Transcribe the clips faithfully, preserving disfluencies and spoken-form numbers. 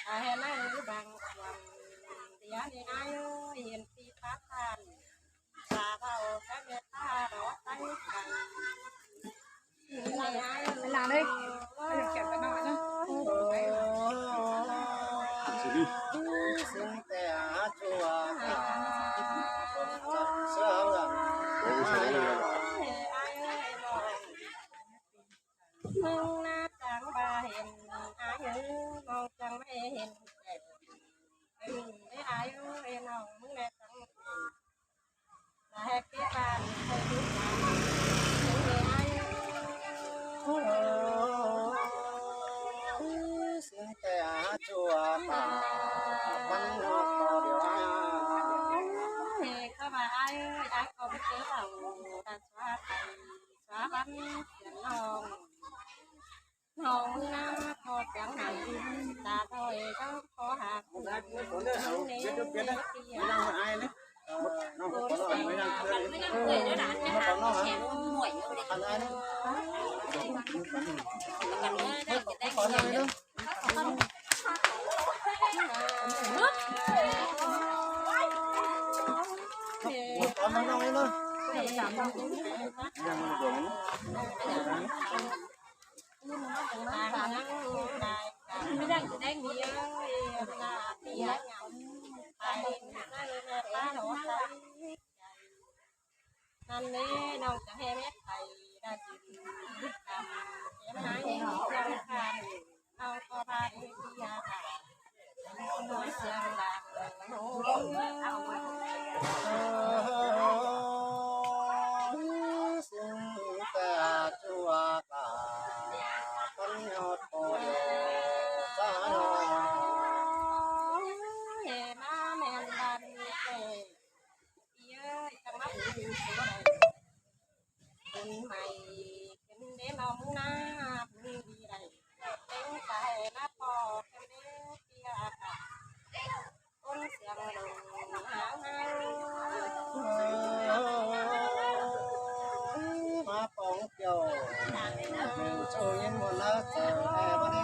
Ai, hên ai ư, bang kuam, tia ni ai ư, hên pi pát than, sa bao ka mê ta ro tai kai. Ai, ai ư. Làm đi. Ai ư, kẹt cái nọ nhá. Sướng te a chua ka. Sướng à. Ai ư, ai ư. ꞌMướng ná chắng ba hên, ai ư, ꞌnọng chắng ba hên. Ê, ai ư, ê, ꞌnọng ꞌmướng ná chắng. Là hên cái bàn, hên cái bàn. Ê, ai ư. Sướng te a chua ka. Bắn nó có điều ai. Ê, có bà ai ư, ai có biết cái lòng, đã xóa tay. Xóa bắn tiền lòng. Hông ná có tiếng hẳn, ta thôi có có hạt. Hông nế nế kia. Ăn đi, ꞌnọng chắng hên mết thảy, đa dịt, đa dịt, em hái, em hái, ꞌnọng có ba đi, đi, à, à. Nối xiềng đàn, nối xiềng ta chua cả, con nhọt cô sa nọ. Ê, má men đàn, ê. Ơi, ta mắp đi, con mày, con đế mau mú ná, đi đây. Con phải ná po, con đế kia, con xiang lùng, háo háo. Má póng kiều, chú yên một lá, chú nghe bát đế.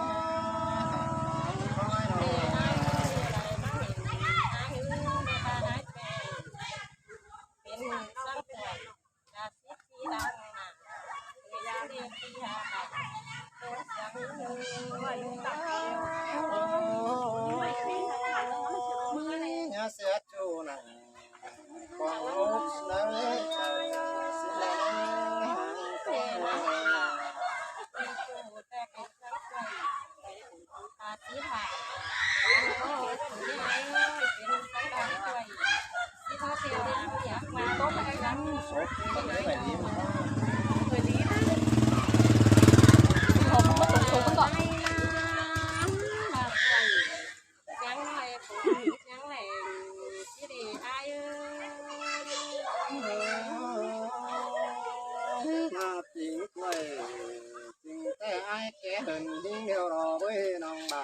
Không ai nói. Nhà sẽ chủ này. Quảng ốc nắng. Ai ké hên đi nhiều đó với nòng bà.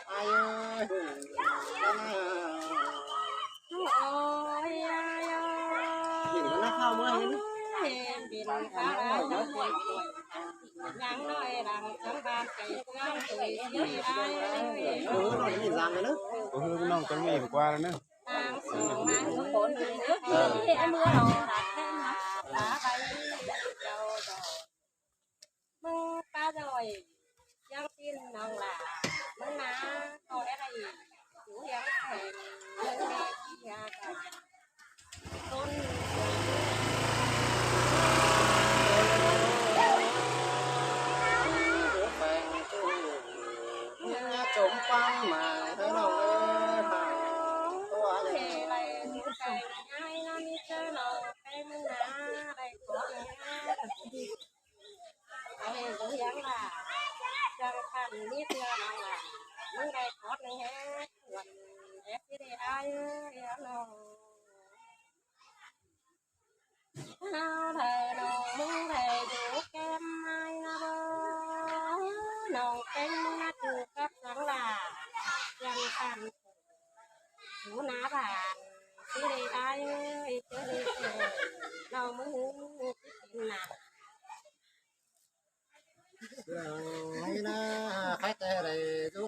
Ai ơi, ôi, ai ơi. Nhìn có nắp hao mới hên. Hên bình khá là nhắn nói rằng trong bàn kể cơm tuổi xưa ai ơi. Ừ, nó nhìn rằng rồi đó. Ừ, nó còn nhìn qua rồi nữa. Đang sung mang hứng bốn người nước. Ờ. Em mưa rồi, đặt thêm mà. Lá bay dầu rồi. ꞌMứng cá rồi, ꞌchắng tin nòng lả, ꞌmứng ná, có lẽ là ỉ, chú hiếng thầy, ꞌmứng mẹ kia cả. Tôn bố phèn chú, ꞌmứng ná chống quang mà, thế nào ơi, mà, có ai. Thế này, chú phèn, ai nó đi chơi nó, cái ꞌmứng ná, đây có cái ná. Ai hên dú hiếng lả, chắng khăn mít ꞌnhơ nong lả, ꞌmứng đảy khót ꞌnưng hé, khuôn, ép ꞌchí đi ai ơi, ꞌnọng. Hao thầy nong ꞌmứng thầy dú kem ai ná bơ, nong kéng ꞌmứng ná dú cắp chắng lả, chắng khăn, dú ná bản, ꞌchí đi ai ơi, ꞌchớ đi ơi, nong ꞌmứng ꞌchí tin nả. Sương ꞌmí ná, khách tê đảy dú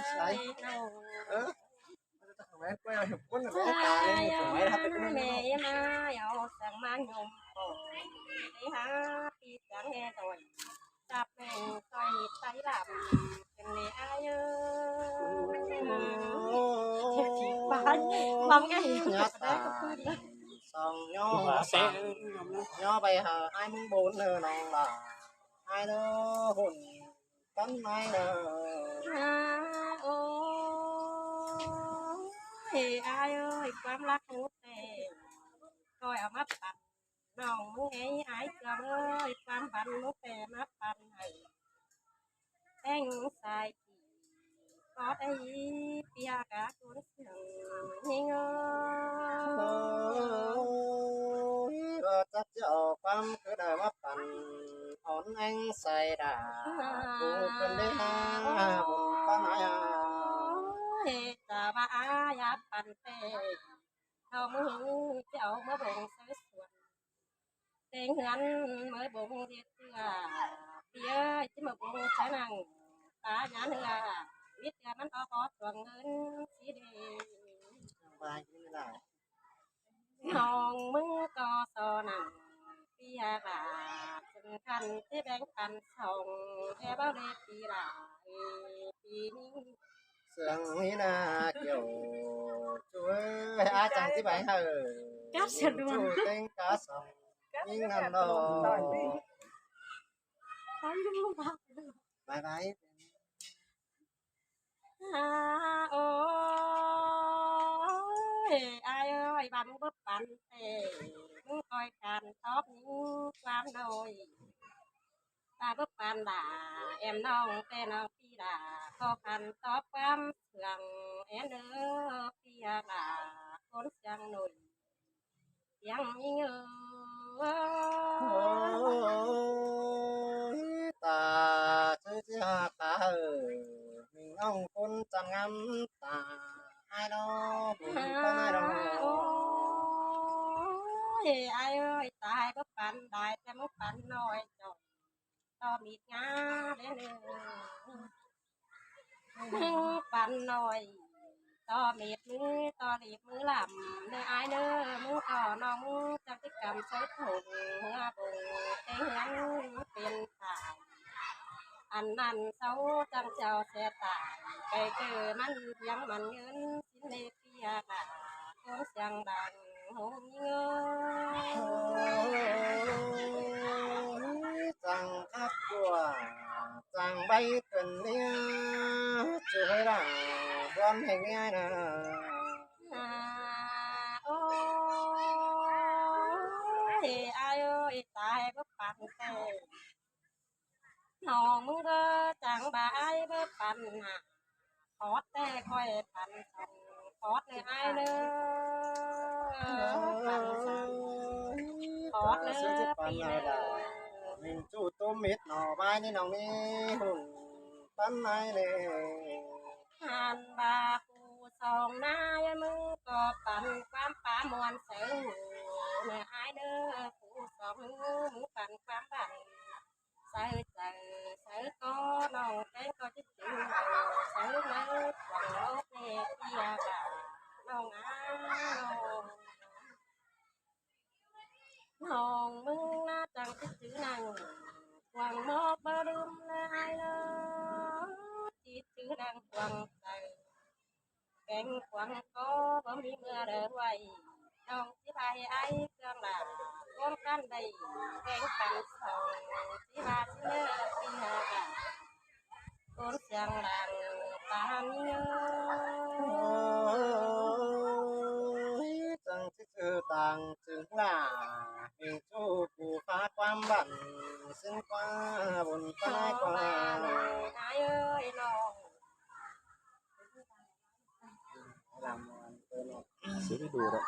sai. Ơ. Mẹ quay lại quấn là mẹ ta lên, mẹ ta cái mẹ mà, yau sang mang nhôm. Đi ha, đi sang nghe rồi. Sắp lên coi tay làm, chân lê ai ơi. Bắn, bắn cái gì? Nhớ ta. Song nhớ, song nhớ bây giờ ai mưng bốn nơ nong là ai nơ hồn tấn mai nơ. À, ôi, ai ơi, quán lắc hút tê. Coi ở mắt bạn. Nong mưng ai ai chua ơi, quán bắn mưng tê mắp bắn hầy. Teng sai chỉ có đây, bia cá cuốn sương nhinh ơi. Ơ, chắc chịu quán cứ đời mắp bắn, ổn anh sai đã, à, cũng cần đến ha, à, buồn có nói à. Ôi, ta ba ai áp bắn tê. Thâu mưng hứng chẻo mớ bông sới suôn. Têng hướn mớ bông điệt tưa. Bia chứ mớ bông sới năng. Ta nhắn hứa. Mít tưa mắn tó có chuồng ngân xí đi. Bài như thế nào? Nong mưng có so năng. Bia là chân khăn thế bánh khăn sòng. Bia bao lê bì là. Bì ninh. Sương hi na kiểu. Chú ơi, ai chàng chứ bài hờ. Cắt sương đuôn. Chú tên cá sòng. Ninh năn đỏ. Bye bye. À, ôi, ai ơi, bà mưng bớp bắn tê. Mưng coi khan tóp ninh quán đôi. Ba bớp pan đà, em nong tê nong phi đà, khó khăn tóp quám sương, em nơ phi đà, con sương nổi, tiếng ý ngơ. Ôi, ta chứ chứ ha ta hờ, mình nong con chăm ngắm ta, ai đó, mình con ai đó. Ôi, ai ơi, ta hai bớp pan đài, ta bớp pan nổi, chồng. To mịt ngá đế nư. Mưng bắn nổi. To mịt mưng, to lịp mưng lắm. Nư ai nư, mưng to no mưng, chắc tích cầm sới thủng, mưa bùng, tê hương, tiền tài. Ăn năn sâu, chắc chào xe tải. Cây cư mắn, yang mắn ngươn, xin lê pia cả, cuốn siang bằng. Ôi, chàng khắp chùa, chàng bay tuần nia, chú hơi đảng, buôn hình ai nè. À, ôi, ai ơi, tai bớp bắn tê. Nong mưng bơ chàng ba ai bơ păn hả. Khót tê coi păn sông, khót nơ ai nơ. Păn sông, khót nơ păn pì nơ. Mình chú tôm mít nọ bai ni nong ni hùng păn ai nơ. Hàn ba khu sông na ya mưng có păn quán pá muôn sớ hù nơ ai nơ khu sông mưng păn quán păn. Saư saư saư có nong teng có chứ chứ. Saư nơ quảng lô kê kia cả nong á nong. ꞌnọng ꞌmứng ꞌná chắng ꞌchí chứ năng cuông ꞌmó báu đưm lai ꞌnớ, ꞌchí chứ năng cuông chaư. Kéng cuông ꞌcọ báu ꞌmí ꞌmưa đảy ꞌhuối, ꞌnọng ꞌchí pay ai ꞌcương lả cuông căn đảy, kéng căn song ꞌchí pay ꞌchí ꞌnớ ꞌpi hả cả. ꞌCốn siang làng ta ꞌmí ơi. Ôi, chắng ꞌchí chứ tang chứng lả, ꞌmí ꞌchu phủ phá ꞌquám bản, ꞌsướng ꞌquá bôn phá ꞌquám bản. Ai ơi, ꞌnọng. Làm, ờ, tôi làm. Xíu đi đùa đó.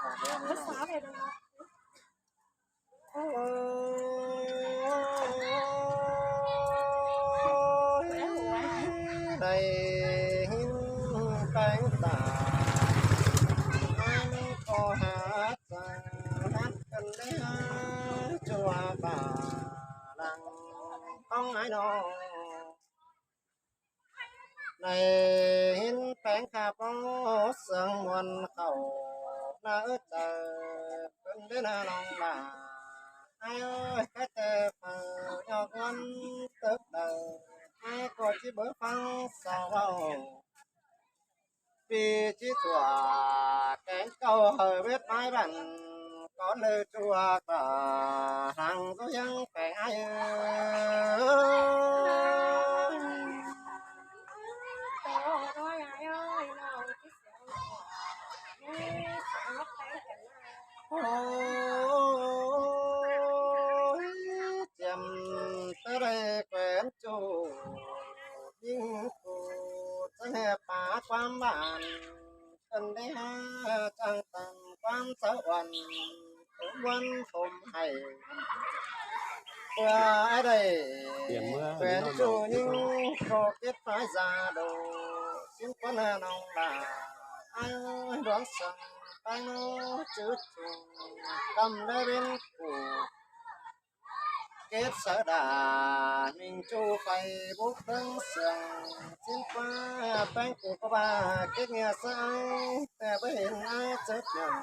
Ôi, đảy hên ꞌpéng ta, ăn ꞌcọ hả ta, hát căn đảy hả, ꞌchua ta lăng ꞌtóng ai ꞌnọng. Đảy hên ꞌpéng khả báu sương muôn khảu, ꞌnớ chaư ꞌcứn đảy ꞌnớ ꞌnọng lả. Ai ơi, cái tê phở nhọc ngắn tớp đầu, ai ꞌcọ ꞌchí báu phắng sao ꞌvạu. ꞌPi ꞌchí thua kéng ꞌcau hảư bếp mái bản, ꞌcốn ꞌlư ꞌchua ta lăng dú ꞌhiếng ꞌpéng ai ơi. Ôi, chiêm ta đảy quén ꞌchu ꞌnhính phủ, chắng hả phá ꞌquám bản, căn đảy hả chắng tẳng ꞌquám sáư uôn, khốm ꞌvắn khốm hảy. ꞌPưa ai đảy quén ꞌchu ꞌnhính ꞌcọ kết phái da đô, ꞌsướng ꞌquá ꞌnọng lả, ai ơi, ꞌluống săng ꞌpéng ꞌnớ chứ ꞌchu, ꞌcắm đảy bến phủ. Kết sáư đả, ꞌmính ꞌchu Facebook tớng sương, ꞌsướng ꞌquá ꞌpéng phủ ꞌcọ ꞌva kết nghĩa sáư ai, ta báu hên ai chớp nhẳn.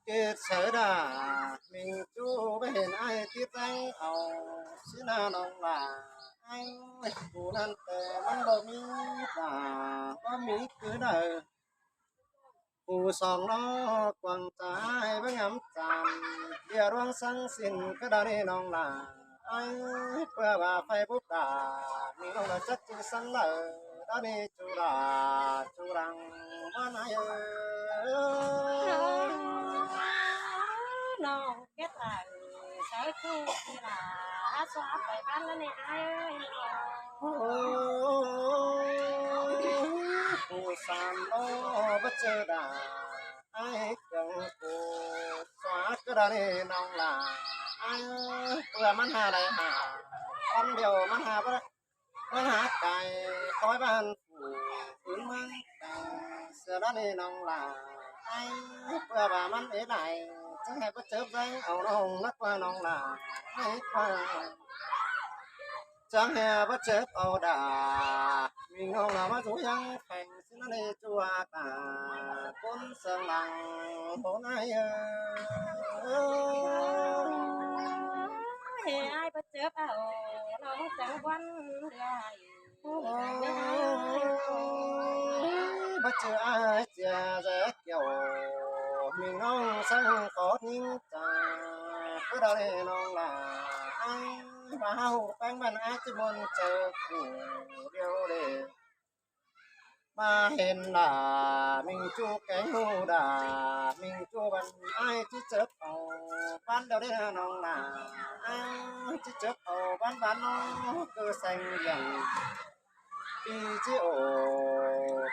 Kết sáư đả, ꞌmính ꞌchu báu hên ai tít ꞌtếng au, ꞌsướng ꞌnọng lả, ai, phủ ꞌnặn ta mẳn báu ꞌmí ta, báu ꞌmí cứ đaư. Phủ song ꞌnọ cuông ta ai báu ngắm chăm, ꞌviạk ꞌluống săng ꞌsịn cá đaư ꞌnị ꞌnọng lả. Ai, ꞌpưa ꞌva Facebook đả, ꞌmí ꞌnọng lả chắc ꞌchư săng lả, đaư ꞌnị ꞌchu lả, ꞌchu lăng, ꞌmuôn ai ơi. ꞌNọng kết lả, sáư ꞌchu ꞌchư lả, hák ꞌsúa pay ꞌpán đaư ꞌnị ai ơi. Ôi, phủ san ꞌnọ báu ꞌchư đả, ai ꞌcương phủ ꞌsúa cá đaư ꞌnị ꞌnọng lả. Ai ơi, ꞌpưa ꞌmắn hả đảy hả, ꞌcắm điêu ꞌmắn hả báu, ꞌmắn hả cai khói bản phủ, ứn ꞌmướng cai sia đaư ꞌnị ꞌnọng lả. Ai, ꞌpưa ꞌva ꞌmắn ế đảy, chắng hả báu chớp ꞌdáng au ꞌnọng nắc ꞌva ꞌnọng lả. Ai, ꞌpưa chắng hả báu chớp au đả, ꞌmí ꞌnọng lả ꞌmá dú ꞌhiếng ꞌpéng ꞌsướng ꞌnị ꞌchu ꞌva ta, ꞌcốn sương lăng ꞌhôn ai ơi. Ai báu chớp au, ꞌnọng chắng ꞌquán đảy. Ôi, báu ꞌchư ai chia rẽ kiẻo, ꞌmí ꞌnọng săng khót ꞌnhính ta, cá đaư ꞌnị ꞌnọng lả. Ai, ꞌva hảư ꞌpéng bản ai ꞌchí ꞌmuôn chaư phủ điêu đê. ꞌMá hên lả, ꞌmính ꞌchu kéng ꞌhụ đả, ꞌmính ꞌchu bản ai ꞌchí chớp au, bản điêu đê ꞌnọng lả. Ai, ꞌchí chớp au, bản bản ꞌnọ, cứ seng dẻng. ꞌPi ꞌchí ổ,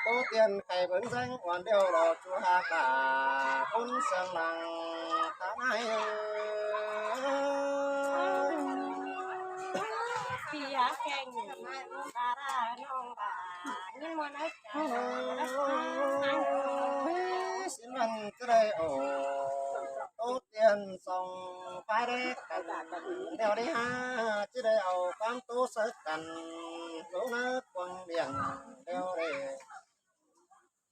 tổ tiên khay bớng ꞌdáng, uôn điêu lỏ ꞌchu hák đả, ꞌcốn sương lăng, ta ai ơi. ꞌPi hák kéng, ta đa ꞌnọng đa, ꞌnhính ꞌmuôn ai Ôi, ꞌsịn ꞌmắn ꞌchí đảy ổ, tổ tiên song phái đé căn, điêu đê hả, ꞌchí đảy au ꞌquám tô sáư căn, dú ꞌnớ cuông điện, điêu đê.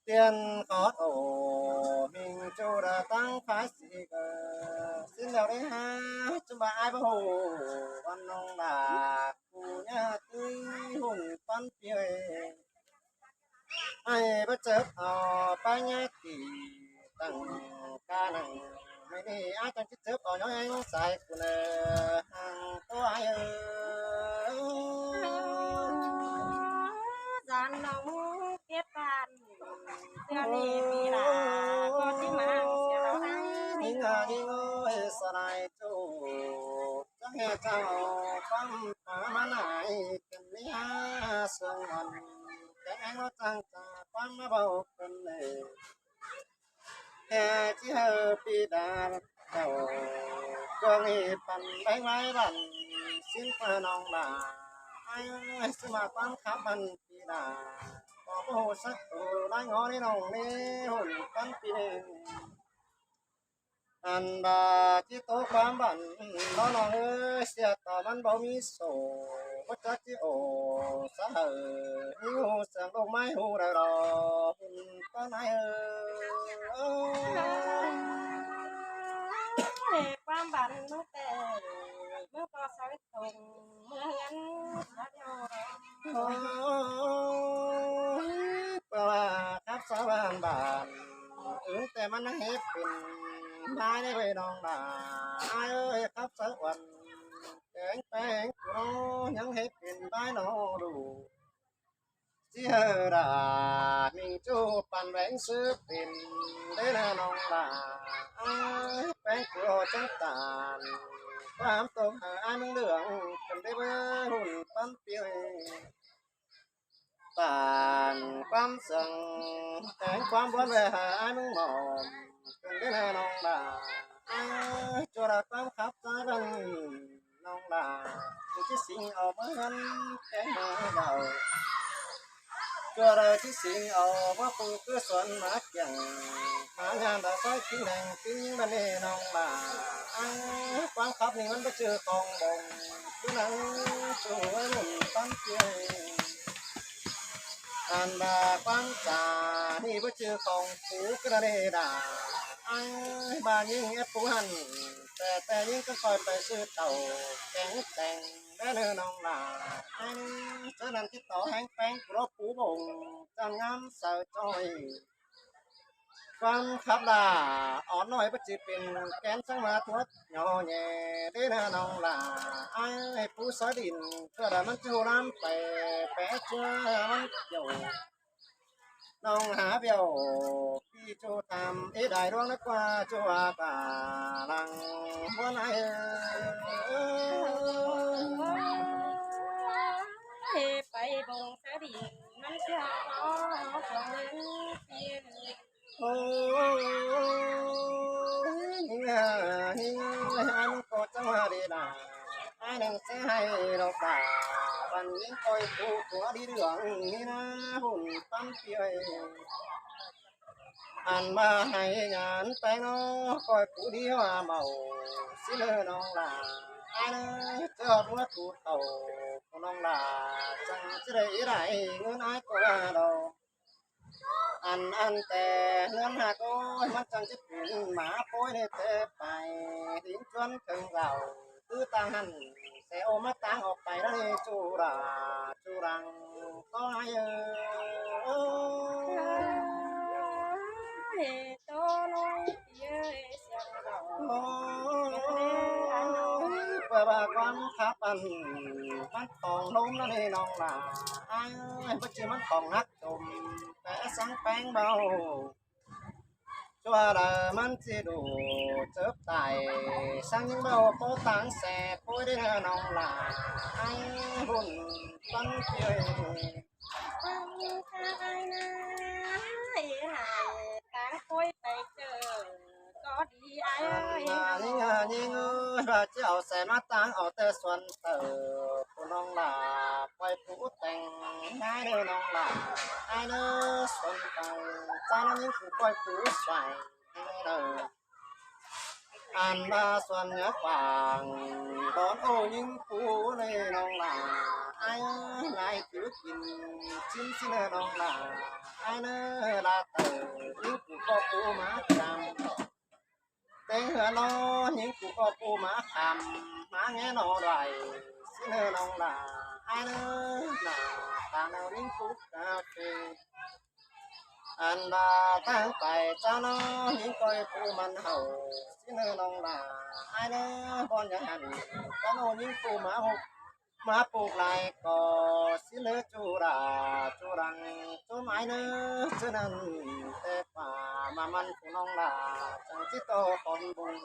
tiên khót ổ, mình chu đã tăng phái sĩ cờ. Xin lèo đi ha, chúng bà ai bố hồ, văn nông là cụ nhà tưới hùng pắn piơi. Ai bất chợt, ờ, ba nhà tỷ tăng ca năng, mày đi ai tăng chít chớp, ờ, nhói anh sai của nè, hàng tô ai ơi. Gian nông kiếp than, tưa đi vì là có chí mang xìa đó ai. Ninh à, ninh ơi, sao này chú, chắc nghe chào, con phá má nải, cần lý ha, sương hòn, cái anh nó chăng chả, con nó bầu cần lệ. Hè, chỉ hơ pi đà, đầu, con điปั่น bánh láiปั่น, xin qua nông bà, ai ơi, xin mà con khắpปั่นpi đà, có bố sắc tù, lái ngó đi nông đi, hồnปั่นpi đà. Ăn bà, chỉ tố khám bản, nó nó ơi, xe tỏ mắn báo mi sổ, bất chắc chỉ ổ, xã hội, hưu, sáng đông mai hưu đài đỏ, con ai ơi. Ê, khám bản nó tệ, nó có sao ít tùng, mưa ngắn, nó theo. Ôi, bà bà, khắp xã bản bản, ứng tệ mắn năng hết pin, mai đây về nông bà, ai ơi, khắp xã quần, kéng kéng của nó, nhắn hết pin, mai nó đủ. Chỉ hơ đã, mình chúปั่น bánh sứ pin, đây là nông bà, ai, bánh của chắc tàn, quán tôm hả ai mừng đường, cần đây bơ hùnปั่น piơi. Tản quán sương, tản quán buôn về hà ai mừng mỏm, cần đến hà nông bà, ai, chùa đã quán khắp trái văn, nông bà, chú chí sinh ở bớ ngân, cái hà đầu. Chùa đã chí sinh ở bớ phủ cứ xuân má kiảng, má ngàn đã sói kính đèn kính văn nê nông bà, ai, quán khắp ninh vẫn bất chư tòng bồng, cứ nắng chùa lùn tắm kia. Ăn bà quán trà, ni bơ chư khong phú cứ ra đê đà. Ai, bà nhing ép phú hẳn, tè tè nhing cứ coi tè sư tàu, kén tèng, bé nơ nong là. Ai, chớ năn chít tó hén pén, phú lốp phú bổng, chăm ngắm sờ trôi. Quán khắp là, ón nói bất chư pin, kén sáng mà thuốc, nhỏ nhẹ, đê nơ nong là. Ai, phú sói đỉnh, cứ là mắn chư lắm, pè, pè chư mắn kiểu. Nông há biêu, pi chu tham, ế đài đuông nắc qua chu à bà lăng, buôn ai ơi. Ê, pay bông sa đi, mắn kia có, có lên tiên. Ôi, ninh à, ninh ơi, ăn có cháu hà đi đà. Ai nâng xe hay lộc bà, văn ninh coi phủ của đi đường, ninh à, hùn pắn piơi. Ăn mà hay nhắn tay nó, coi phủ đi hoa màu, xin lơ nông là. Ai nơ, chớ búa phủ tàu, nông là, chẳng chứ đây ý đại, ngươn ai có đâu. Ăn ăn tè hlướn hạc ôi, mắn chăng chít pin má pối đê tê pay, đính chuôn khưng gạo, cứ tăng hẳn, xe ô mắn tăng ốc pay đó đi, chu đà, chu đăng, có ai ơi. Ê, tô nói, ê, xiang gạo. Ôi, bà, bà quán khắp ăn, mắn tòng lốm đó đi, nông là, ai ơi, bất chư mắn tòng hắc. Tôm pé sáng peng bầu. Chua đà mắn chi đủ chớp tài, sáng những bầu có táng xe, cối đến hà nông là ai hùn tắm chơi. Ai na, ai hài, táng cối tay chờ, có đi ai ơi. Ninh à, ninh ơi, bà chịu xe mắn táng ở tê xuân tờ, cô nông là quay phủ tèng, ai nơ nông là, ai nơ xuân tàng, cha nó những phủ quay phủ xoài, ai nơ. Ăn ba xuân nhớ quảng, đón ô những phủ nê nông là, ai nơ, ꞌnị cứ kin ꞌchí ꞌsịn ꞌnớ ꞌnọng lả, ải ꞌnớ ꞌlạ ꞌtạu, ꞌnhính ꞌcọ ꞌcọ ꞌpú ꞌmá kham. ꞌTếng ꞌhứa ꞌnọ ꞌnhính ꞌcọ ꞌcọ ꞌpú ꞌmá kham, ꞌmá ꞌnghé ꞌnọ đảy, ꞌsịn ꞌnớ ꞌnọng lả, ải ꞌnớ ꞌnạ, ta ꞌnớ ꞌnhính ꞌcọ cà phê. Ăn ꞌva ꞌtáng pay ꞌchá ꞌnọ ꞌnhính ꞌcọ ꞌcọ ꞌpú mẳn hảư, ꞌsịn ꞌnớ ꞌnọng lả, ải ꞌnớ bón dáng hẳn, ꞌchá ꞌnọ ꞌnhính ꞌcọ ꞌmá hốc, ꞌmá pốc lai ꞌcọ, ꞌsịn ꞌnớ ꞌchu đả, ꞌchu đăng, ꞌchốm ải ꞌnớ, ꞌchớ ꞌnặn, té ꞌva ꞌmá mẳn phủ ꞌnọng lả, chắng ꞌchí ꞌto khon bung.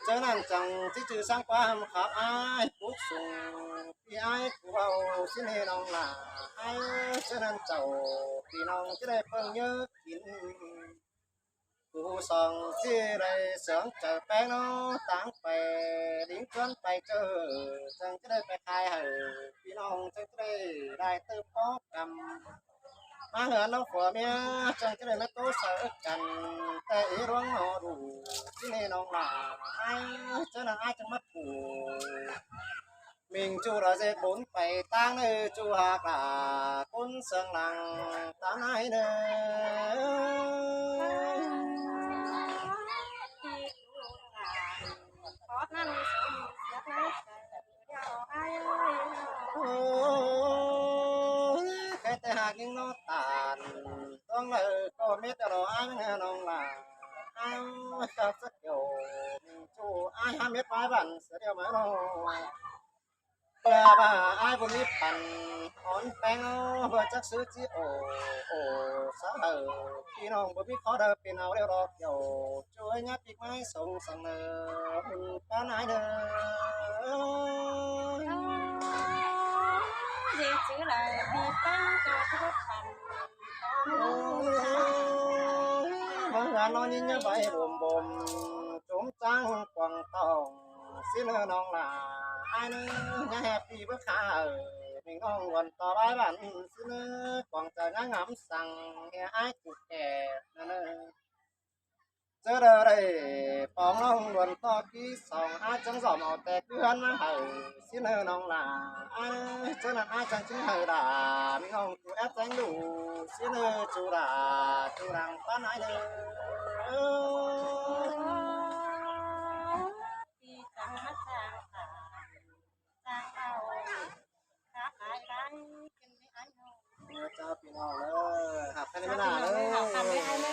ꞌChớ ꞌnặn chắng ꞌchí ꞌchư ꞌsướng ꞌquám khắp ải pốc sung, ꞌpi ải ꞌcọ ꞌvạu ꞌsịn ꞌnớ ꞌnọng lả, ải, ꞌchớ ꞌnặn chảu ꞌpi ꞌnọng ꞌchí đảy ꞌpơng ꞌnhớ kin. ꞌCọ song ꞌchí đảy sướng chaư ꞌpéng ꞌnọ, ꞌtáng pay, đính ꞌchuốn pay ꞌchớ, chắng ꞌchí đảy pay khai hảư ꞌpi ꞌnọng, chắng ꞌchí đảy đảy ꞌtứ pó căm. ꞌMá ꞌhướn ꞌnọ phua ꞌmía, chắng ꞌchí đảy ꞌmá ꞌtố saư căn, té ꞌí ꞌluống ꞌnọ đủ, ꞌsịn ꞌnớ ꞌnọng lả, ải, ꞌchớ ꞌnặn ải chắng ꞌmá phủ. Mình ꞌchu đỏ ꞌdệt bốn pay ꞌtáng ꞌnớ ꞌchu hák lả, ꞌcốn sương lăng ꞌtáng ải ꞌnớ. Ôi, khay té hák ꞌnhính ꞌnọ tản, ꞌtóng ꞌlạ ꞌcọ mết ꞌlạ ải ꞌnớ ꞌnọng lả. Ải, khắp sắc kiểu, mình ꞌchu ải hák mết ải bản sớ điêu ꞌmá ꞌnọ. ꞌPưa ꞌva ải báu ꞌmí păn, ón ꞌpéng ꞌnọ, ꞌpưa chắc ꞌsứ ꞌchí ổ, ổ xá hảư ꞌpi ꞌnọng báu ꞌmí khó đaư pên au điêu lo kiểu, ꞌchu ꞌnhá pík ꞌmái sông săng ꞌnớ, ꞌpán ải ꞌnớ. Dễ chứ là đi ꞌpéng cho ꞌchớ păn. Ôi, ꞌmá ꞌhướn ꞌnọ ꞌnhính ꞌnhá bay bôm bôm, chốm chắng quảng tỏng, ꞌsịn ꞌnớ ꞌnọng lả, ải ꞌnớ ꞌnhá happy báu khả hảư, mình ꞌnọng ꞌluôn ꞌto bái bản, ꞌsịn ꞌnớ quảng chaư ꞌnhá ngắm săng, ải ꞌchu kẻ ꞌnớ ꞌnớ. ꞌChớ đaư đảy póng ꞌnọng ꞌluôn ꞌto ꞌkí song, ải chắng dỏm au té ꞌcứ ꞌhướn ꞌmá hảư, ꞌsịn ꞌnớ ꞌnọng lả, ải, ꞌchớ ꞌnặn ải chắng ꞌchí hảư đả, mình ꞌnọng ꞌchu ép chắng đủ, ꞌsịn ꞌnớ ꞌchu đả, ꞌchu đăng ꞌpán ải ꞌnớ. Ơ, chào ꞌpi ꞌnọng ꞌnớ, hảư khăn ꞌmá nả ꞌnớ. Hảư khăn ꞌmá nả ꞌnớ.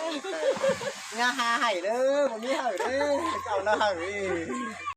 Nga ha hảư ꞌnớ, báu ꞌmí hảư ꞌnớ, chảu ꞌnớ hảư.